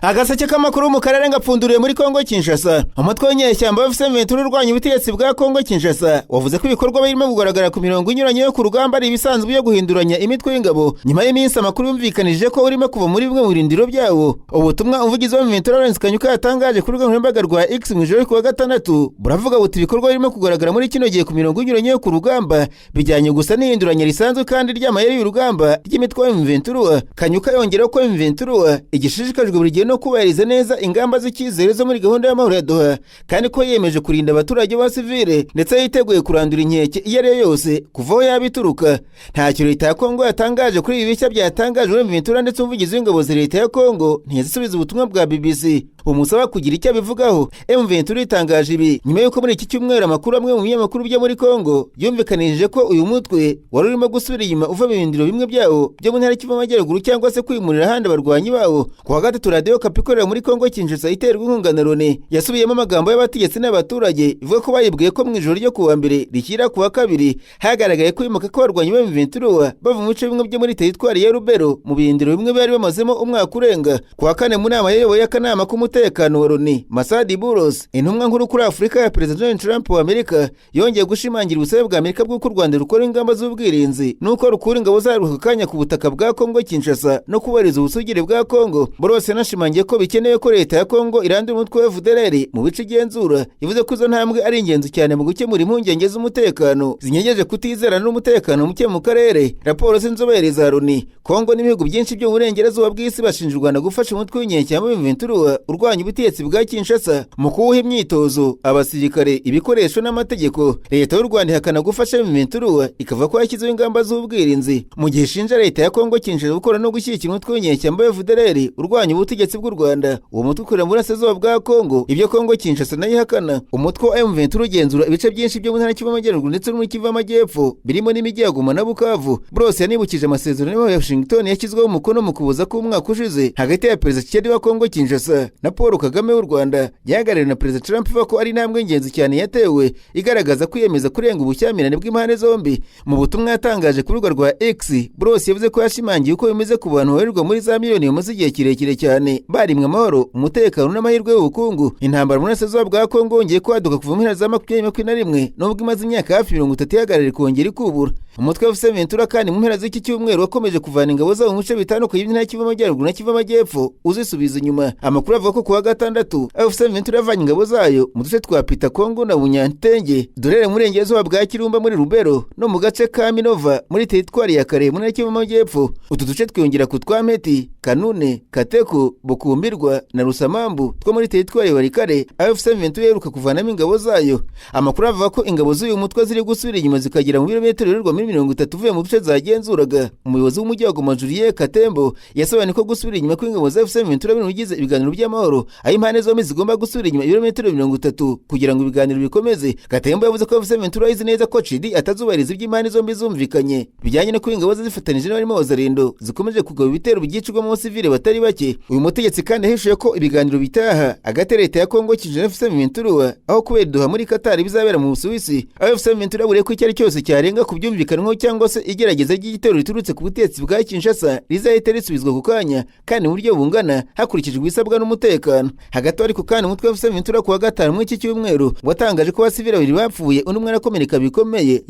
Agaseke k'amakuru mu karere ngapfunduriye muri Kongo Kinshasa. Umutwe w'inyeshyamba wa M23 urwanya ubutegetsi bwa Kongo Kinshasa wavuze ko ibikorwa birimo kugaragara ku mirongo inyuranye yo ku rugamba ari ibisanzwe byo guhinduranya imitwe y'ingabo, nyuma y'iminsi amakuru yumvikanije ko urimo kuva muri bimwe mu birindiro byawo. Ubutumwa umuvugizi wa M23 Lawrence Kanyuka yatangaje ku rubuga nkoranyambaga rwa X mu ijoro ku wa gatandatu buravuga buti: "Ibikorwa birimo kugaragara muri kino gihe ku mirongo inyuranye yo ku rugamba bijyanye gusa n'ihinduranya risanzwe kandi ry'amayeri y'urugamba ry'imitwe wa M23." Kanyuka yongeraho ko M23 igishishikajwe buri gihe no kubahiriza neza ingamba z'icyizere zo muri gahunda y'amahoro ya Doha, kandi ko yiyemeje kurinda abaturage ba sivile, ndetse yiteguye kurandura inkeke iyo ari yo yose kuva aho yaba ituruka. Ntacyo leta ya Kongo yatangaje kuri ibi bishya byatangajwe na M23, ndetse umuvugizi w'ingabo za leta ya Kongo ntiyazisubiza ubutumwa bwa BBC bumusaba kugira icyo abivugaho. M23 itangaje ibi nyuma y'uko muri iki cyumweru amakuru amwe mu binyamakuru byo muri Kongo yumvikanishije ko uyu mutwe wari urimo gusubira inyuma uva mu birindiro bimwe byawo byo mu ntara Kivu Amajyaruguru, cyangwa se kwimurira ahandi abarwanyi bawo. Ku wa gatatu, Radiyo Okapi ikorera muri Kongo Kinshasa iterwa inkunga na Loni yasubiyemo amagambo y'abategetsi n'abaturage, ivuga ko bayibwiye ko mu ijoro ryo ku wa mbere rishyira ku wa kabiri hagaragaye kwimuka kw'abarwanyi ba M23 bava mu bice bimwe byo muri teritwari ya Lubero, mu birindiro bimwe bari bamazemo umwaka urenga. Ku wa kane, mu nama yayoboye akanama k'umutekano wa Loni, Massad Boulos, intumwa nkuru kuri Afurika ya Perezida Donald Trump wa Amerika, yongeye gushimangira ubusabe bwa Amerika bw'uko u Rwanda rukora ingamba z'ubwirinzi n'uko rukura ingabo zarwo ako kanya ku butaka bwa Kongo Kinshasa no kubahiriza ubusugire bwa Kongo. Boulos yanashimangiye ko bikenewe ko leta ya Kongo irandura umutwe wa FDLR mu bice igenzura. Yavuze ko izo ntambwe ari ingenzi cyane mu gukemura impungenge z'umutekano zinyegeje kutizerana n'umutekano muke mu karere. Raporo z'inzobere za Loni, Kongo n'ibihugu byinshi byo mu burengerazuba bw'isi bashinja u Rwanda gufasha umutwe w'inyeshyamba M23 urwanya ubutegetsi bwa Kinshasa mu kuwuha imyitozo, abasirikare, ibikoresho n'amategeko. Leta y'u Rwanda ihakana gufasha M23, ikavuga ko yashyizeho ingamba z'ubwirinzi, mu gihe ishinja leta ya Kongo Kinshasa gukora no gushyigikira umutwe w'inyeshyamba FDLR urwanya ubutegetsi bw'u Rwanda. Uwo mutwe ukorera mu burasirazuba bwa Kongo, ibyo Kongo Kinshasa nayo ihakana. Umutwe wa M23 ugenzura ibice byinshi byo mu ntara Kivu Amajyaruguru ndetse no muri Kivu Amajyepfo, birimo n'imijyi ya Goma na Bukavu. Boulos yanibukije amasezerano ya Washington yashyizweho umukono mu Kuboza k'umwaka ushize hagati ya Perezida Tshisekedi wa Kongo Kinshasa na Paul Kagame w'u Rwanda, yahagarariwe na Perezida Trump, ivuga ko ari intambwe y'ingenzi cyane yatewe igaragaza kwiyemeza kurenga ubushyamirane bw'impande zombi. Mu butumwa yatangaje ku rubuga rwa X, Boulos yavuze ko yashimangiye uko bimeze ku bantu babarirwa muri za miliyoni bamaze igihe kirekire cyane barimwe amahoro, umutekano n'amahirwe y'ubukungu. Intambara mu burasirazuba bwa Kongo yongeye kwaduka kuva mu mpera za 2021, nubwo imaze imyaka hafi 30 ihagarara, ikongera ikubura. Umutwe wa M23 kandi mu mpera z'iki cyumweru wakomeje kuvana ingabo zabo mu bice bitandukanye by'intara Kivu Amajyaruguru na Kivu Amajyepfo uzisubiza inyuma. Amakuru avuga ko ku wa gatandatu AFC M23 yavanye ingabo zayo mu duce twa Pita Kongo na Bunyantenge dorere mu burengerazuba bwa Kirumba muri Lubero, no mu gace ka Minova muri teritwari ya Kalehe mu ntara Kivu Amajyepfo. Utu duce twiyongera ku twa Meti, Kanune, Kateko, Bukumbirwa na Rusamambu two muri teritwari ya Walikale AFC M23 iheruka kuvanamo ingabo zayo. Amakuru avuga ko ingabo z'uyu mutwe ziri gusubira inyuma zikagera mu birometero bibarirwa muri 30 uvuye mu bice zagenzuraga. Umuyobozi w'umujyi wa Goma, Julien Katembo, yasobanuye ko gusubira inyuma kw'ingabo za AFC M23 biri mu bigize ibiganiro by'amahoro, aho impande zombi zigomba gusubira inyuma ibirometero 30 kugira ngo ibiganiro bikomeze. Katembo yavuze ko AFC M23 izi neza ko Chidi atazubahiriza iby'impande zombi zumvikanye bijyanye no kuba ingabo ze zifatanije n'abarimo Wazalendo zikomeje kugaba ibitero byicirwamo abasivile batari bake. Uyu mutegetsi kandi yahishuye ko ibiganiro bitaha hagati ya leta ya Kongo Kinshasa na AFC M23, aho kubera Doha muri Qatar, bizabera mu Busuwisi. AFC M23 yaburiye ko icyo ari cyose cyarenga ku byumvikanwaho cyangwa se igerageza ry'igitero riturutse ku butegetsi bwa Kinshasa rizahita risubizwa ku kanya kandi mu buryo bungana hakurikijwe ibisabwa n'umutekano. Hagati aho ariko kandi, umutwe wa AFC M23 ku wa gatanu muri iki cyumweru watangaje ko abasivile babiri bapfuye, undi umwe arakomereka bikomeye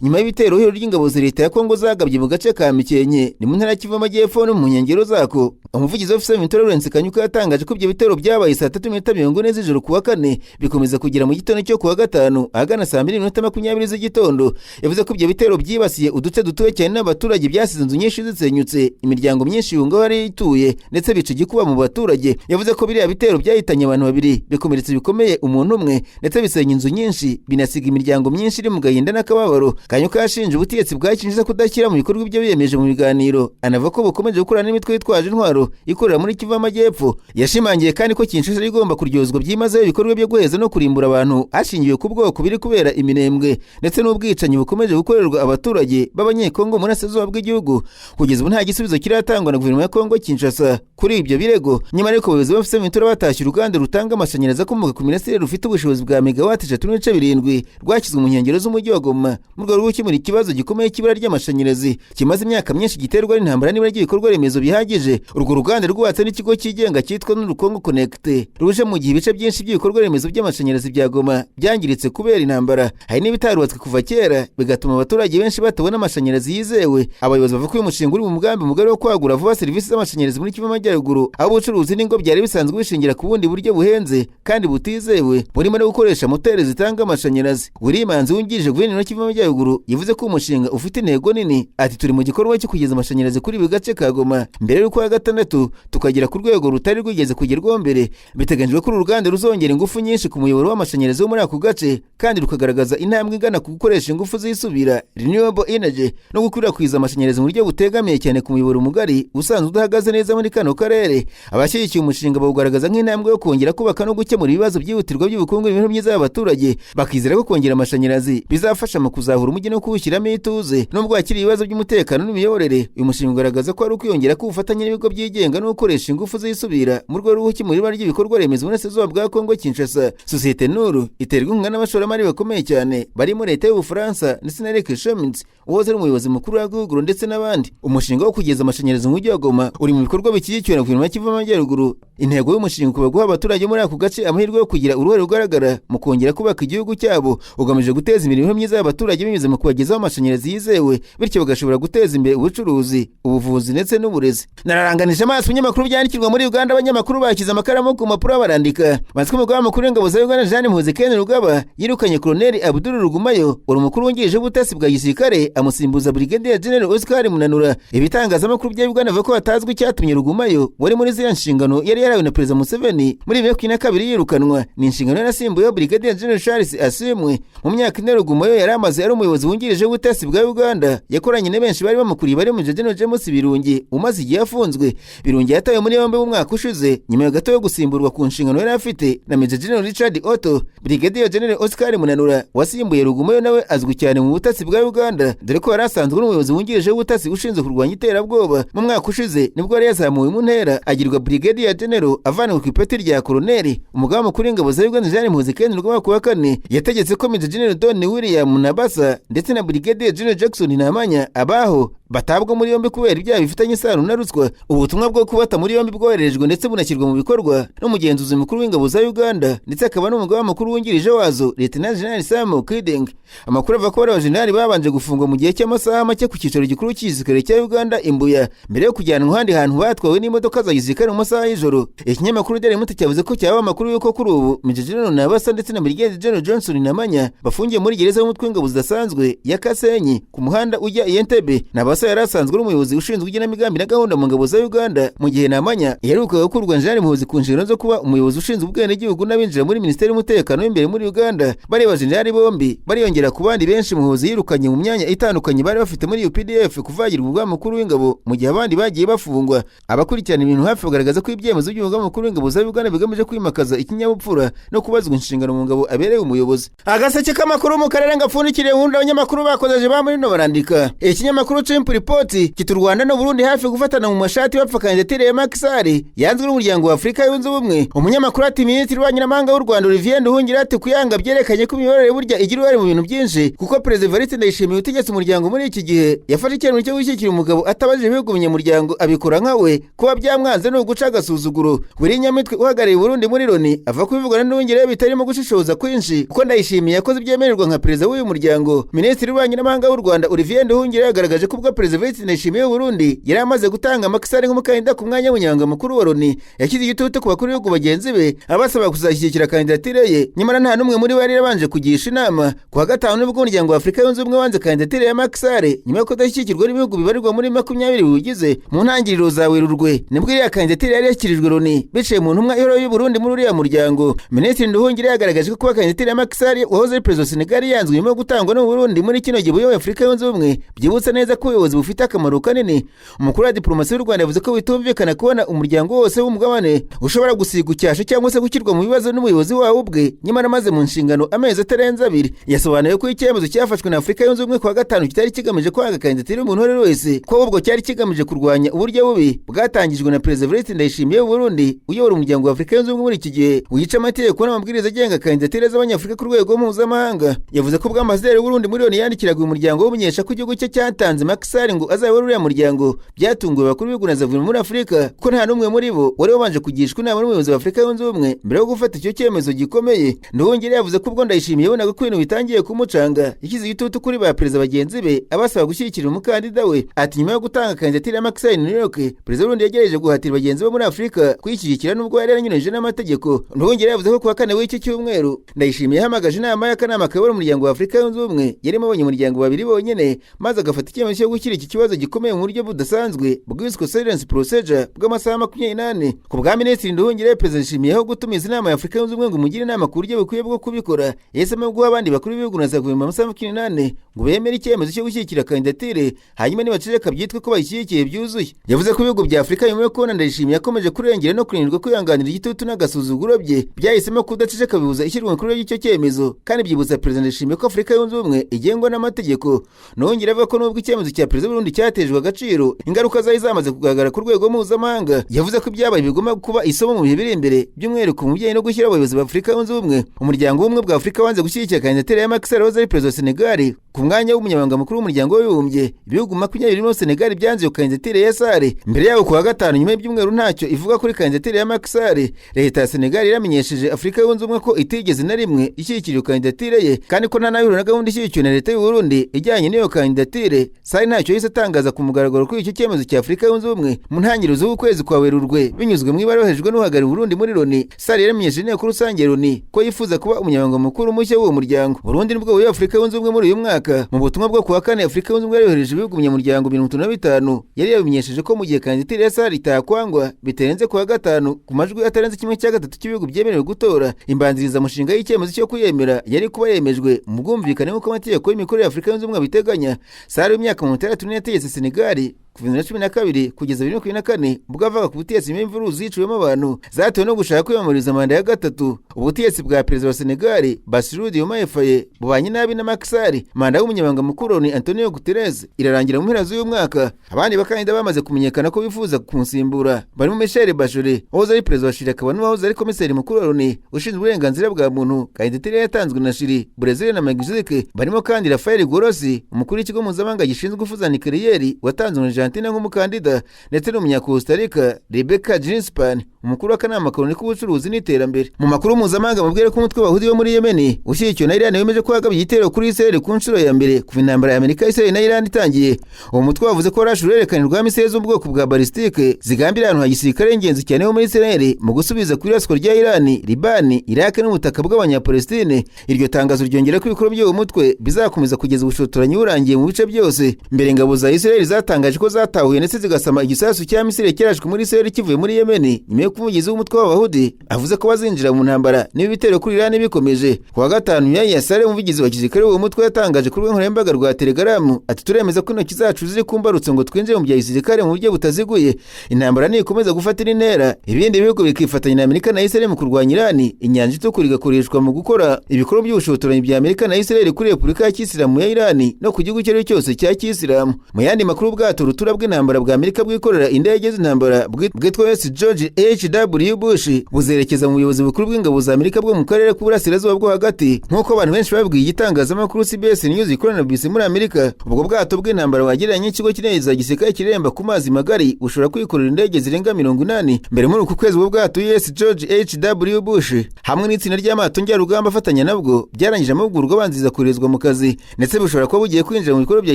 nyuma y'ibitero ihuriro ry'ingabo za leta ya Kongo zagabye mu gace ka Mikenke, ni mu ntara ya Kivu Amajyepfo no mu nkengero zako. Umuvugizi wa AFC M23 Lawrence Kanyuka yatangaje ko ibyo bitero byabaye saa 3:40 z'ijoro ku wa kane, bikomeza kugera mu gitondo cyo ku wa gatanu ahagana saa 2:20 z'igitondo. Yavuze ko ibyo bitero byibasiye uduce dutuwe cyane n'abaturage, byasize inzu nyinshi zisenyutse, imiryango myinshi yunga aho ituye, ndetse bica igikuba mu baturage. Yavuze ko biriya bitero byahitanye abantu babiri, bikomeretsa bikomeye umuntu umwe, ndetse bisenya inzu nyinshi, binasiga imiryango myinshi iri mu gahinda n'akababaro. Kanyuka yashinje ubutegetsi bwa Kinshasa kudashyira mu bikorwa ibyo biyemeje mu biganiro, anavuga ko bukomeje gukorana n'imitwe yitwaje intwaro ikorera muri Kivu Amajyepfo. Yashimangiye kandi ko Kinshasa igomba kuryozwa byimazeyo ibikorwa byo guheza no kurimbura abantu hashingiwe ku bwoko biri kubera Iminembwe, ndetse n'ubwicanyi bukomeje gukorerwa abaturage b'Abanyekongo mu burasirazuba bw'igihugu. Kugeza ubu nta gisubizo kiratangwa na guverinoma ya Kongo Kinshasa kuri ibyo birego. Nyamara ariko abayobozi wa M23 batashye uruganda rutanga amashanyarazi akomoka ku mirasire rufite ubushobozi bwa megawati 3.7 rwashyizwe mu nkengero z'umujyi wa Goma mu rwego rwo gukemura ikibazo gikomeye cy'ibura ry'amashanyarazi kimaze imyaka myinshi giterwa n'intambara n'ibura ry'ibikorwa remezo bihagije. Urwo ruganda rwubatse n'ikigo cyigenga cyitwa N'Urukongo Connect ruje mu gihe ibice byinshi by'ibikorwa remezo by'amashanyarazi bya Goma byangiritse kubera intambara, hari n'ibitarubatswe kuva kera bigatuma abaturage benshi batabona amashanyarazi yizewe. Abayobozi bavuga ko uyu mushinga uri mu mugambi mugari wo kwagura vuba serivisi z'amashanyarazi muri Kivu Amajyaruguru, aho ubucuruzi n'ingo byari bisanzwe bishingira ku bundi buryo buhenze kandi butizewe burimo no gukoresha moteri zitanga amashanyarazi. Burimanzi wungirije guverinoma Kivu Amajyaruguru yavuze ko umushinga ufite intego nini, ati: "Turi mu gikorwa cyo kugeza amashanyarazi kuri buri gace ka Goma mbere y'ukwa gatandatu, tukagera ku rwego rutari rwigeze kugerwaho mbere." Biteganyijwe ko uru ruganda ruzongera ingufu nyinshi ku muyoboro w'amashanyarazi wo muri ako gace, kandi rukagaragaza intambwe igana ku gukoresha ingufu zisubira, renewable energy, no gukwirakwiza amashanyarazi mu buryo butegamiye cyane ku muyoboro mugari usanzwe udahagaze neza muri kano karere. Abashyigikiye umushinga bawugaragaza nk'intambwe yo kongera kubaka no gukemura ibibazo byihutirwa by'ubukungu n'imibereho myiza y'abaturage, bakizera ko kongera amashanyarazi bizafasha mu kuzahura umujyi no kuwushyiramo ituze nubwo hakiri ibibazo by'umutekano n'imiyoborere. Uyu mushinga ugaragaza ko ari ukwiyongera k'ubufatanye n'ibigo byigenga no gukoresha ingufu zisubira mu rwego rwo gukemura ibura ry'ibikorwa remezo mu burasirazuba bwa Kongo Kinshasa. Sosiyete Nuru iterwa inkunga n'abashoramari bakomeye cyane barimo leta y'Ubufaransa ndetse na Eric Schmidt uwahoze ari umuyobozi mukuru wa Google ndetse n'abandi. Umushinga wo kugeza amashanyarazi mu mujyi wa Goma uri mu bikorwa bishyigikiwe na guverinoma ya Kivu Amajyaruguru. Intego y'umushinga ukaba guha abaturage muri ako gace amahirwe yo kugira uruhare rugaragara mu kongera kubaka igihugu cyabo, ugamije guteza imbere imibereho myiza y'abaturage binyuze mu kubagezaho amashanyarazi yizewe, bityo bagashobora guteza imbere ubucuruzi, ubuvuzi ndetse n'uburezi. Nararanganije amaso ibinyamakuru byandikirwa muri Uganda, abanyamakuru bashyize amakaramu ku mpapuro barandika. Banzwe umugaba mukuru w'ingabo za Uganda, Jean Muhoozi Kainerugaba, yirukanye Koloneli Abdul Rugumayo wari umukuru wungirije w'ubutasi bwa gisirikare, amusimbuza Brigadier General Oscar Munanura. Ibitangazamakuru bya Uganda bivuga ko hatazwi icyatumye Rugumayo wari muri ziriya nshingano yari yarawe na Perezida Museveni muri 2022 yirukanwa. Ni inshingano yarasimbuyeho Brigadier General Charles Asimwe. Mu myaka 4 Rugumayo yari amaze ari umuyobozi wungirije w'ubutasi bwa Uganda, yakoranye na benshi bari bamukuriye barimo Major General James Birungi umaze igihe afunzwe. Birungi yatawe muri yombi mu mwaka ushize nyuma ya gato yo gusimburwa ku nshingano yari afite na Major General Richard Otto. Brigadier General Oscar Munanura wasimbuye Rugumayo nawe azwi cyane mu butasi bwa Uganda, dore ko yari asanzwe ari umuyobozi wungirije w'ubutasi ushinzwe kurwanya iterabwoba. Mu mwaka ushize nibwo yari yazamuwe mu ntera agirwa Brigadier General avanwe ku ipeti rya koloneli. Umugaba mukuru w'ingabo za Uganda, Jean Muhoozi Kainerugaba, ku wa kane yategetse ko Major General Don William Nabasa ndetse na Brigadier General Jackson Namanya abaho batabwa muri yombi kubera ibyaha bifitanye isano na ruswa. Ubutumwa bwo kubata muri yombi bwoherejwe ndetse bunashyirwa mu bikorwa n'umugenzuzi mukuru w'ingabo za Uganda ndetse akaba n'umugaba mukuru wungirije wazo, Lieutenant General Sam Okiding. Amakuru avuga ko bari abajenerali babanje gufungwa mu gihe cy'amasaha make ku cyicaro gikuru cy'igisirikare cya Uganda i Mbuya, mbere yo kujyanwa ahandi hantu batwawe n'imodoka za gisirikare mu masaha y'ijoro. Ikinyamakuru Daily Monitor cyavuze ko cyaba amakuru y'uko kuri ubu Major General Nabasa ndetse na Brigadier General Johnson Namanya bafungiye muri gereza y'umutwe w'ingabo zidasanzwe ya Kasenyi ku muhanda ujya i Entebbe. Nabasa yari asanzwe ari umuyobozi ushinzwe igenamigambi na gahunda mu ngabo za Uganda, mu gihe Namanya yaherukaga gukurwa Jean Muhoozi ku nshingano zo kuba umuyobozi ushinzwe ubwenegihugu n'abinjira muri Minisiteri y'Umutekano w'imbere muri Uganda. Bareba jenerali bombi bariyongera ku bandi benshi Muhoozi yirukanye mu myanya itandukanye bari bafite muri UPDF kuva yagirwa umugaba mukuru w'ingabo, mu gihe abandi bagiye bafungwa. Abakurikirana ibintu hafi bagaragaza ko ibyemezo by'umugaba mukuru w'ingabo za Uganda bigamije kwimakaza ikinyabupfura no kubazwa inshingano mu ngabo abereye umuyobozi. Agaseke k'amakuru mu karere ngapfundikiriye ubundi abanyamakuru bakozeje ba muri no barandika. Ikinyamakuru Chimp Report kiti: "U Rwanda n'u Burundi hafi gufatana mu mashati bapfa kandidatire ya Macky Sall yanzwe n'umuryango wa Afurika Yunze Ubumwe." Umunyamakuru ati: "Minisitiri w'ububanyi w'u Rwanda Olivier Nduhungirehe ati kuyanga byerekanye ko imiyoborere burya igira uruhare mu bintu byinshi, kuko Perezida Evariste Ndayishimiye utegetse umuryango muri iki gihe yafashe icyemezo cyo gushyigikira umugabo atabajije ibihugu binyamuryango, abikora nka we, kuba byamwanze ni uguca agasuzuguro." Buri Nyamitwe uhagarariye Burundi muri Loni ava kubivugana Nduhungirehe bitarimo gushishoza kwinshi, kuko Ndayishimiye yakoze ibyemererwa nka perezida w'uyu muryango. Minisitiri w'ububanyi n'amahanga w'u Rwanda Olivier Nduhungirehe yagaragaje ko ubwo Perezida Evariste Ndayishimiye w'u Burundi yari amaze gutanga Macky Sall nk'umukandida ku mwanya w'umunyamabanga mukuru wa Loni, yashyize igitutu ku bakuru b'ibihugu bagenzi be abasaba kuzashyigikira kandidatire ye, nyamara nta n'umwe muri bo yari yarabanje kugisha inama. Ku wa gatanu nibwo umuryango wa Afurika Yunze Ubumwe wanze kandidatire ya Macky Sall nyuma yo kudashyigikirwa n'ibihugu bibarirwa muri 20 biwugize. Mu ntangiriro za Werurwe nibwo iriya kandidatire yari yashyikirijwe Loni biciye mu ntumwa ihoraho y'u Burundi muri uriya muryango. Minisitiri Nduhungirehe yagaragaje ko kuba kandidatire ya Macky Sall wahoze ari perezida wa Senegal yanzwe nyuma yo gutangwa n'u Burundi muri kino gihe buyoboye Afurika Yunze Ubumwe byibutsa neza ko ubuyobozi ubuyobozi bufite akamaro kanini. Umukuru wa diplomasi y'u Rwanda yavuze ko bitumvikana kubona umuryango wose w'umugabane ushobora gusiga icyasha cyangwa se gushyirwa mu bibazo n'umuyobozi wawo ubwe, nyamara amaze mu nshingano amezi atarenze 2. Yasobanuye ko icyemezo cyafashwe na Afurika Yunze Ubumwe kuwa gatanu kitari kigamije kwanga kandidatire y'umuntu uwo ari we wese, ko ahubwo cyari kigamije kurwanya uburyo bubi bwatangijwe na Perezida Evariste Ndayishimiye w'u Burundi uyobora umuryango wa Afurika Yunze Ubumwe muri iki gihe, wica amategeko n'amabwiriza agenga kandidatire z'Abanyafurika ku rwego mpuzamahanga. Yavuze ko ubwo ambasaderi w'u Burundi muri Loni yandikiraga uyu muryango w'umunyesha ko igihugu cye cyatanze Macky Sall ngo azayobore uriya muryango, byatunguye abakuru b'ibihugu na za guverinoma muri Afurika, ko nta n'umwe muri bo wari wabanje kugishwa inama n'umuyobozi wa Afurika Yunze Ubumwe mbere yo gufata icyo cyemezo gikomeye. Nduhungirehe yavuze ko ubwo Ndayishimiye yabonaga ko ibintu bitangiye kumucanga, yashyize igitutu kuri ba perezida bagenzi be abasaba gushyigikira umukandida we. Ati nyuma yo gutanga kandidatire ya Macky Sall i New York, perezida w'u Burundi yagerageje guhatira bagenzi be muri Afurika kuyishyigikira nubwo yari yaranyuranyije n'amategeko. Nduhungirehe yavuze ko kuwa kane w'iki cyumweru Ndayishimiye yahamagaje inama y'akanama kayobora umuryango wa Afurika Yunze Ubumwe yarimo abanyamuryango babiri bonyine, maze agafata icyemezo cyo gushyira iki kibazo gikomeye mu buryo budasanzwe bwiswe silence procedure bw'amasaha 24. Ku bwa Minisitiri Nduhungirehe, perezida Ndayishimiye gutumiza inama ya Afurika Yunze Ubumwe ngo imugire inama ku buryo bukwiye bwo kubikora, yahisemo guha abandi bakuru b'ibihugu na za guverinoma amasaha 24 ngo bemere icyemezo cyo gushyigikira kandidatire, hanyuma nibaceceka byitwe ko bayishyigikiye byuzuye. Yavuze ko ibihugu bya Afurika nyuma yo kubona Ndayishimiye yakomeje kurengera no kunanirwa kwihanganira igitutu n'agasuzuguro bye, byahisemo kudaceceka bibuza ishyirwa mu bikorwa ry'icyo cyemezo, kandi byibutsa perezida Ndayishimiye ko Afurika Yunze Ubumwe igengwa n'amategeko. Nongera avuga ko nubwo icyemezo cya perezida w'u Burundi cyatejwe agaciro, ingaruka zari zamaze kugaragara ku rwego mpuzamahanga. Yavuze ko ibyabaye bigomba kuba isomo mu bihe biri imbere, by'umwihariko mu bijyanye no gushyira abayobozi ba Afurika Yunze Ubumwe. Umuryango w'Ubumwe bwa Afurika wanze gushyigikira kandidatire ya Macky Sall wahoze ari perezida wa Senegal ku mwanya w'umunyamabanga mukuru w'umuryango w'abibumbye. Ibihugu 20 birimo Senegal byanze iyo kandidatire ya Sall. Mbere yaho kuwa gatanu, nyuma y'ibyumweru ntacyo ivuga kuri kandidatire ya Macky Sall, leta ya Senegal iramenyesheje Afurika Yunze Ubumwe ko itigeze na rimwe ishyigikira iyo kandidatire ye, kandi ko nta n'ahurira na gahunda ishyigikiwe na leta y'u Burundi ijyanye n'iyo kandidatire. Sall ntacyo yahise atangaza ku mugaragaro kuri icyo cyemezo cya Afurika Yunze Ubumwe. Mu ntangiriro z'uku kwezi kwa Werurwe, binyuzwe mu ibaruwa yoherejwe n'uhagarariye Burundi muri Loni, Sall yaramenyesheje inteko rusange ya Loni ko yifuza kuba umunyamabanga mukuru mushya w'uwo muryango. Burundi nibwo buyoboye Afurika Yunze Ubumwe muri uyu mwaka. Mu butumwa bwo kuwa kane Afurika Yunze Ubumwe yohereje ibihugu binyamuryango 35, yari yabimenyesheje ko mu gihe kandidatire ya Sall itakwangwa bitarenze kuwa gatanu ku majwi atarenze 1/3 cy'ibihugu byemerewe gutora, imbanzirizamushinga y'icyemezo cyo kuyemera yari kuba yemejwe mu bwumvikane nk'uko amategeko y'imikorere ya Afurika Yunze Ubumwe abiteganya. Sall w'imyaka 64 yategetse Senegal kuva 2012 kugeza 2024, ubwo avaga ku butegetsi nyuma y'imvururu ziciwemo abantu zatewe no gushaka kwiyamamariza manda ya gatatu. Ubutegetsi bwa perezida wa Senegal Bassirou Diomaye Faye bubanye nabi na Macky Sall. Manda y'umunyamabanga mukuru ni Antonio Guterres irarangira mu mpera z'uyu mwaka. Abandi bakandida bamaze kumenyekana ko bifuza kumusimbura barimo Michelle Bachelet wahoze ari perezida wa Chili akaba n'uwahoze ari komiseri mukuru wa Loni ushinzwe uburenganzira bwa muntu. Kandidatire yatanzwe na Chili, Brazil na Mexique. Barimo kandi Rafael Grossi, umukuru w'ikigo mpuzamahanga gishinzwe ingufu za nucléaire watanzwe na Argentina nk'umukandida, ndetse n'umunya Costa Rica Rebecca Grynspan, umukuru w'akanama ka Loni k'ubucuruzi n'iterambere. Mu makuru mpuzamahanga, mubwire ko umutwe w'Abahuthi wo muri Yemen ushyigikiwe na Iran wemeje ko wagabye igitero kuri Israel ku nshuro ya mbere kuva intambara ya Amerika, Israel na Iran itangiye. Uwo mutwe wavuze ko warashe uruhererekane rwa misile zo mu bwoko bwa ballistique zigambira ahantu ha gisirikare ingenzi cyane ho muri Israel mu gusubiza ku iraswa rya Iran, Libani, Iraq n'ubutaka bw'Abanyapalestine. Iryo tangazo ryongera ko ibikorwa by'uwo mutwe bizakomeza kugeza ubushotoranyi burangiye mu bice byose. Mbere ingabo za Israel zatangaje ko zatahuye ndetse zigasama igisasu cya misile cyarashwe muri Israel kivuye muri Yemen, nyuma yo umuvugizi w'umutwe w'Abahuthi avuze ko bazinjira mu ntambara niba ibitero kuri Iran bikomeje. Ku wa gatanu, Yahya Saree, umuvugizi wa gisirikare w'uwo mutwe, yatangaje kuri nkoranyambaga rwa Telegram ati: "Turemeza ko intoki zacu ziri ku mbarutso ngo twinjire mu bya gisirikare mu buryo butaziguye intambara nikomeza gufatira intera, ibindi bihugu bikifatanya na Amerika na Israel mu kurwanya Iran, inyanja itukura igakoreshwa mu gukora ibikorwa by'ubushotoranyi bya Amerika na Israel kuri Repubulika ya Kisilamu ya Iran no ku gihugu icyo ari cyo cyose cya Kisilamu." Mu yandi makuru, ubwato rutura bw'intambara bwa Amerika bwikorera indege z'intambara bwitwa US George H.W. Bush buzerekeza mu buyobozi bukuru bw'ingabo za Amerika bwo mu karere k'uburasirazuba bwo hagati, nk'uko abantu benshi babwiye igitangazamakuru CBS News ikorana na BBC muri Amerika. Ubwo bwato bw'intambara wagereranya n'ikigo cy'indege za gisirikare kiremba ku mazi magari, bushobora kwikorera indege zirenga 80. Mbere muri uku kwezi, ubwo bwato US George H.W. Bush hamwe n'itsinda ry'amato njyarugamba afatanya nabwo byarangije amahugurwa abanziriza koherezwa mu kazi, ndetse bushobora kuba bugiye kwinjira mu bikorwa bya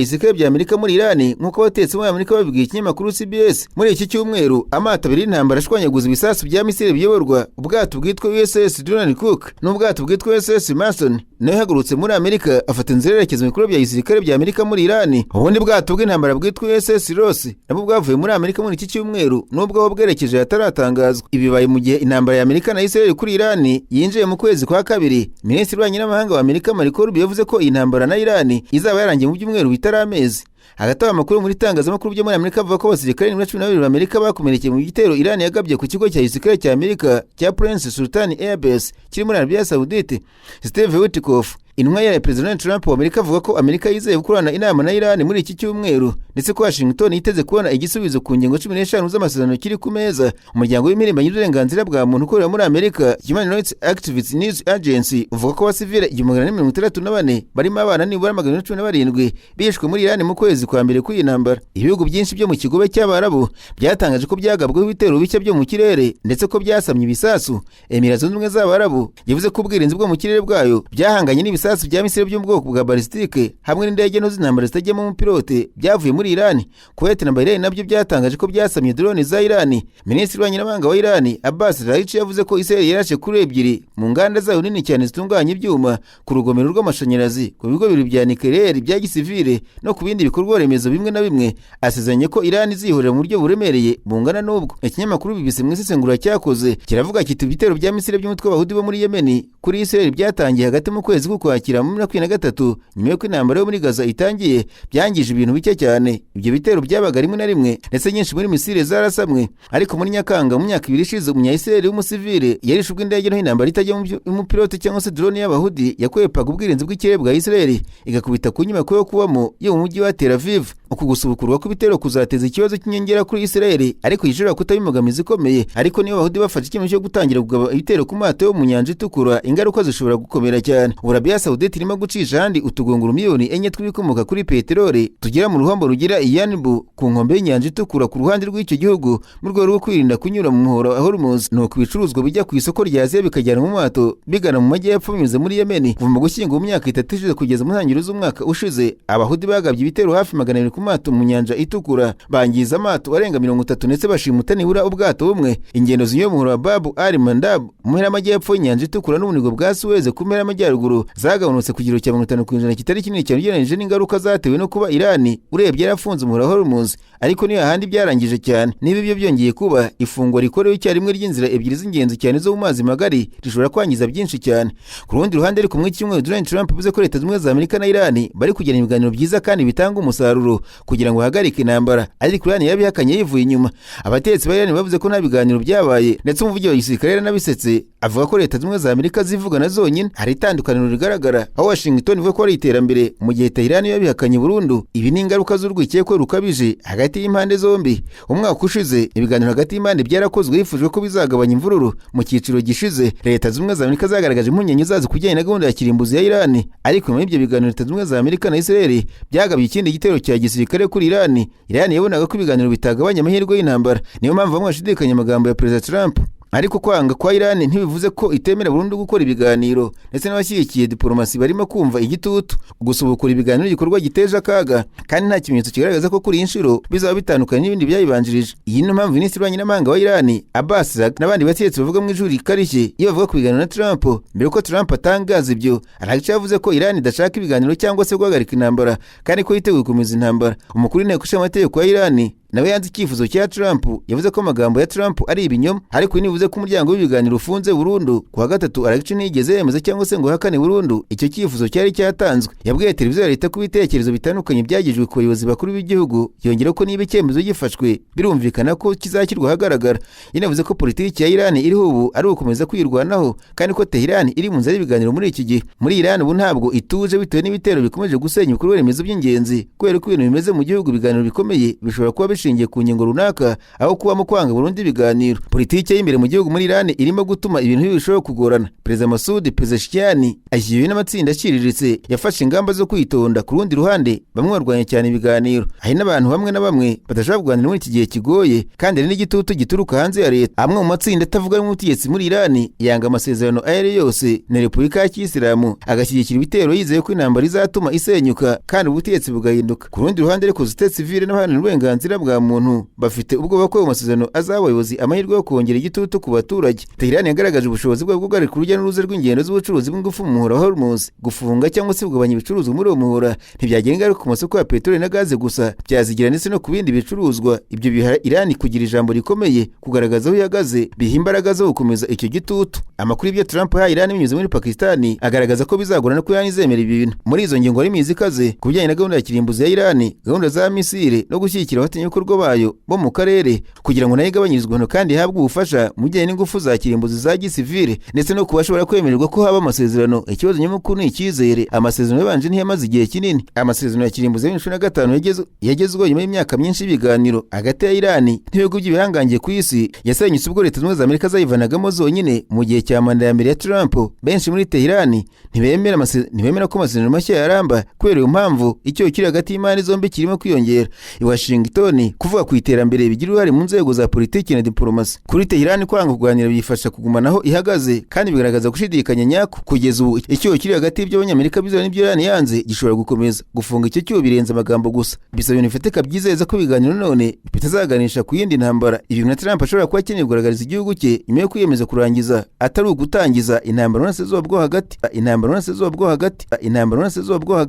gisirikare bya Amerika muri Iran, nk'uko abatetsi muri Amerika babibwiye ikinyamakuru CBS. Muri iki cyumweru, amato abiri y'intambara ashwanyaguza ibisasu bya misile biyoborwa, ubwato bwitwa USS Donald Cook n'ubwato bwitwa USS Mason, nayo ihagurutse muri Amerika afata inzira yerekeza mu bikorwa bya gisirikare bya Amerika muri Iran. Ubundi bwato bw'intambara bwitwa USS Ross nabwo bwavuye muri Amerika muri iki cyumweru, nubwo aho bwerekeje hataratangazwa. Ibi bibaye mu gihe intambara ya Amerika na Israel kuri Iran yinjiye mu kwezi kwa kabiri. Minisitiri w'ububanyi n'amahanga wa Amerika Marco Rubio yavuze ko iyi ntambara na Iran izaba yarangiye mu byumweru bitari amezi. Hagati aho, amakuru muri itangazamakuru byo muri Amerika avuga ko abasirikare nibura 12 b'Amerika bakomerekeye mu gitero Iran yagabye ku kigo cya gisirikare cya Amerika cya Prince Sultan Air Base kiri muri Arabia Saudite. Steve Witkoff, intumwa ya Perezida Trump wa Amerika, avuga ko Amerika yizeye gukorana inama na Iran muri iki cyumweru, ndetse ko Washington yiteze kubona igisubizo ku ngingo 15 z'amasezerano kiri ku meza. Umuryango w'impirimbanyi z'uburenganzira bwa muntu ukorera muri Amerika, Human Rights Activists News Agency, uvuga ko abasivile 1464, barimo abana nibura 417, bishwe muri Iran mu kwezi kwa mbere kw'iyi ntambara. Ibihugu byinshi byo mu kigobe cy'Abarabu byatangaje ko byagabweho ibitero bishya byo mu kirere, ndetse ko byasamye ibisasu. Emira Zunze Ubumwe z'Abarabu yavuze ko ubwirinzi bwo mu kirere bwayo byahanganye n'ibisasu bya misile byo mu bwoko bwa balisitike hamwe n'indege nto z'intambara zitajyamo umupilote byavuye muri Iran. Kuwait na Bahrain nabyo byatangaje ko byasamye drone za Iran. Minisitiri w'ububanyi wa Iran, Abbas Araghchi, yavuze ko Israel yarashe kuri ebyiri mu nganda zayo nini cyane zitunganya ibyuma, ku rugomero rw'amashanyarazi, ku bigo bibiri bya nucléaire bya gisivile no ku bindi bikorwa remezo bimwe na bimwe, asezeranye ko Iran izihorera mu buryo buremereye bungana n'ubwo. Ikinyamakuru BBC mu isesengura cyakoze kiravuga kiti: "Ibitero bya misile by'umutwe w'Abahudi bo muri Yemen kuri Israel byatangiye hagati mu kwezi k'Ukwakira muri 2023, nyuma y'uko intambara yo muri Gaza itangiye, byangije ibintu bike cyane. Ibyo bitero byabaga rimwe na rimwe, ndetse nyinshi muri misile zarasamwe. Ariko muri Nyakanga mu myaka 2 ishize, umunya-Israel w'umusivile yarishe ubwo indege nto y'intambara itajya umupilote cyangwa se drone y'Abahudi yakwepaga ubwirinzi bw'ikirere bwa Israel, igakubita ku nyubako yo kubamo yo mu mujyi wa Tel Aviv. Uku gusubukurwa kw'ibitero kuzateza ikibazo cy'inyongera kuri Israel, ariko gishobora kutaba imbogamizi ikomeye. Ariko niba Abahudi bafashe icyemezo cyo gutangira kugaba ibitero ku mato yo mu nyanja itukura, ingaruka zishobora gukomera cyane. Ubu Arabia Saudite irimo gucisha ahandi utugunguru miliyoni 4 tw'ibikomoka kuri peteroli tugera mu ruhombo rugira Iyanibu ku nkombe y'inyanja itukura ku ruhande rw'icyo gihugu, mu rwego rwo kwirinda kunyura mu muhora wa Hormuz. Nuko ibicuruzwa bijya ku isoko rya Aziya bikajyana mu mato bigana mu majyepfo binyuze muri Yemeni. Kuva mu Gushyingo mu myaka 3 ishize kugeza mu ntangiriro z'umwaka ushize, Abahudi bagabye ibitero hafi 200 ku mato mu nyanja itukura, bangiza amato arenga 30, ndetse bashimuta nibura ubwato bumwe. Ingendo zinyuye mu muhora wa Babu al Mandab mu mpera y'amajyepfo y'inyanja itukura n'ubunigo bwa Suez ku mpera y'amajyaruguru zagabanutse ku kigero cya 50%, kitari kinini cyane ugereranyije n'ingaruka zatewe no kuba Irani urebye yarafunze umuhora wa Hormuz, ariko niyo ahandi byarangije cyane. Niba ibyo byongeye kuba, ifungwa rikorewe icyarimwe ry'inzira ebyiri z'ingenzi cyane zo mu mazi magari rishobora kwangiza byinshi cyane. Ku rundi ruhande ariko, muri cyumweru Donald Trump yavuze ko Leta Zunze Ubumwe za Amerika na Irani bari kugirana ibiganiro byiza kandi bitanga umusaruro kugira ngo bahagarike intambara, ariko Irani yarabihakanye yivuye inyuma. Abategetsi ba Irani bavuze ko nta biganiro byabaye, ndetse umuvugizi wa gisirikare yaranabisetse, avuga ko Leta Zunze Ubumwe za Amerika zivugana zonyine. Hari itandukaniro rigaragara aho Washington ivuga ko ari iterambere, mu gihe Tehran yabihakanye burundu. Ibi ni ingaruka z'urwikekwe rukabije hagati y'impande zombi. Umwaka ushize ibiganiro hagati y'impande byarakozwe, hifujwe ko bizagabanya imvururu. Mu cyiciro gishize, Leta Zunze Ubumwe za Amerika zagaragaje impungenge zazo ku bijyanye na gahunda ya kirimbuzi ya Irani, ariko nyuma y'ibyo biganiro Leta Zunze Ubumwe za Amerika na Israel byagabye ikindi gitero cya gisirikare kuri Irani. Irani yabonaga ko ibiganiro bitagabanya amahirwe y'intambara. Niyo mpamvu bamwe bashidikanya amagambo ya Perezida Trump. Ariko kwanga kwa Irani ntibivuze ko itemera burundu gukora ibiganiro, ndetse n'abashyigikiye diporomasi barimo kumva igitutu. Gusubukura ibiganiro igikorwa giteje akaga, kandi nta kimenyetso kigaragaza ko kuri iyi nshuro bizaba bitandukanye n'ibindi byayibanjirije. Iyi niyo mpamvu minisitiri w'ububanyi n'amahanga wa Irani, Abbas, n'abandi bategetsi bavuga mu ijwi rikarishye iyo bavuga ku biganiro na Trump. Mbere yuko Trump atangaza ibyo, Araghchi yavuze ko Irani idashaka ibiganiro cyangwa se guhagarika intambara, kandi ko yiteguye gukomeza intambara. Umukuru w'inteko ishinga amategeko ya Irani nawe yanze icyifuzo cya Trump. Yavuze ko amagambo ya Trump ari ibinyoma, ariko ntibivuze ko umuryango w'ibiganiro ufunze burundu. Ku wa gatatu, Araghchi ntiyigeze yemeza cyangwa se ngo ahakane burundu icyo cyifuzo cyari cyatanzwe. Yabwiye televiziyo ya leta ko ibitekerezo bitandukanye byagejejwe ku bayobozi bakuru b'igihugu, yongera ko niba icyemezo gifashwe birumvikana ko kizashyirwa ahagaragara. Yanavuze ko politiki ya Iran iriho ubu ari ugukomeza kwirwanaho, kandi ko Tehran iri mu nzira y'ibiganiro muri iki gihe. Muri Iran ubu ntabwo ituje bitewe n'ibitero bikomeje gusenya ibikorwa remezo by'ingenzi. Kubera ko ibintu bimeze mu gihugu, ibiganiro bikomeye bishobora kuba bishingiye ku ngingo runaka aho kubamo kwanga burundu ibiganiro. Politiki y'imbere mu gihugu muri Iran irimo gutuma ibintu birushaho kugorana. Perezida Masoud Pezeshkian ashyigikiwe n'amatsinda aciriritse, yafashe ingamba zo kwitonda. Ku rundi ruhande, bamwe barwanya cyane ibiganiro. Hari n'abantu bamwe na bamwe badashobora kuganira muri iki gihe kigoye, kandi hari n'igitutu gituruka hanze ya leta. Amwe mu matsinda atavuga n'ubutegetsi muri Iran yanga amasezerano ayo ari yose na Repubulika ya Kisilamu, agashyigikira ibitero yizeye ko intambara izatuma isenyuka kandi ubutegetsi bugahinduka. Ku rundi ruhande ariko, société civile n'abaharanira uburenganzira bwa bwa muntu bafite ubwoba ko ayo masezerano azaha abayobozi amahirwe yo kongera igitutu ku baturage. Tehran yagaragaje ubushobozi bwayo bwo guhagarika urujya n'uruza rw'ingendo z'ubucuruzi bw'ingufu mu muhora wa Hormuz. Gufunga cyangwa se kugabanya ibicuruzwa muri uwo muhora ntibyagira ingaruka ku masoko ya peteroli na gaze gusa, byazigira ndetse no ku bindi bicuruzwa. Ibyo biha Iran kugira ijambo rikomeye, kugaragaza aho ihagaze, biha imbaraga zo gukomeza icyo gitutu. Amakuru y'ibyo Trump yahaye Iran binyuze muri Pakistan agaragaza ko bizagorana ko Iran izemera ibi bintu. Muri izo ngingo harimo izikaze ku bijyanye na gahunda ya kirimbuzi ya Iran, gahunda za misile no gushyigikira abafatanyabikorwa bayo bo mu karere kugira ngo nayo igabanyirizwe ibihano kandi ihabwe ubufasha mu bijyanye n'ingufu za kirimbuzi za gisivile, ndetse no kubashobora kwemererwa ko haba amasezerano. Ikibazo nyamukuru ni icyizere. Amasezerano yabanje ntiyamaze igihe kinini. Amasezerano ya kirimbuzi ya 2015 yagezweho nyuma y'imyaka myinshi y'ibiganiro hagati ya Iran n'ibihugu by'ibihangange ku isi yasenyutse ubwo Leta Zunze Ubumwe za Amerika zayivanagamo zonyine mu gihe cya manda ya mbere ya Trump. Benshi muri Tehran ntibemera ko amasezerano mashya yaramba. Kubera iyo mpamvu, icyo kiri hagati y'impande zombi kirimo kwiyongera. I Washington, kuvuga ku iterambere bigira uruhare mu nzego za politiki na diplomasi. Kuri Tehran, kwanga kuganira biyifasha kugumana aho ihagaze kandi bigaragaza gushidikanya nyako. Kugeza ubu, icyuho kiri hagati y'ibyo Abanyamerika bizera n'ibyo Iran yanze gishobora gukomeza. Gufunga icyo cyuho birenze amagambo gusa, bisaba ibintu bifatika byizeza ko ibiganiro none bitazaganisha ku yindi ntambara. Ibintu na Trump ashobora kuba akeneye kugaragariza igihugu cye nyuma yo kwiyemeza kurangiza, atari ugutangiza, intambara y'Uburasirazuba bwo Hagati, intambara y'Uburasirazuba bwo Hagati, intambara y'Uburasirazuba bwo Hagati.